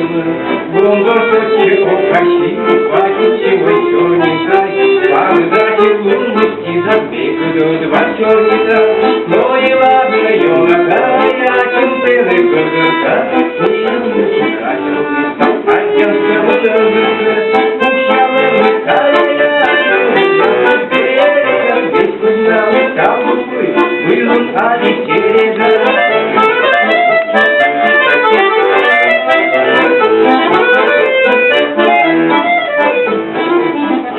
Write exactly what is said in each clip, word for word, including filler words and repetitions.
Гомбо шочи окаси, паситчи вой сёрниса, павыдачи лун мысти за бегудо два сёрниса. Но и ладно, ёлакая, чым пеле гӧгӧрка, и юнуса качылыса, аддзан сӧмын ӧндыса, пуксялӧмы кая, берега весь кузна, там вылын ади череда.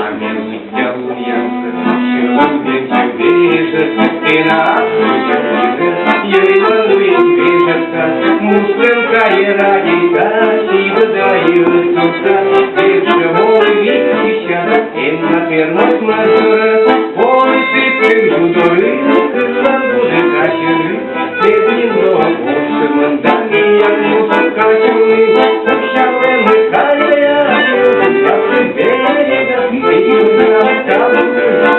А ме лыддя лунъясӧ, сьӧлӧм венчӧ бережӧ, стена ачыд йӧймӧ лыйын вежӧска, муслӧн кайӧ радейта, сибӧ да йӧй турка, вежӧ мой виччысяда, энна пермӧс мӧд дорӧ, полі сыктыв ю дорын, кызлан будӧ качыны, медым но вошӧмӧн да миян муса качыны, пуксялӧмы кая, ясный берег, и юнуса качылыса,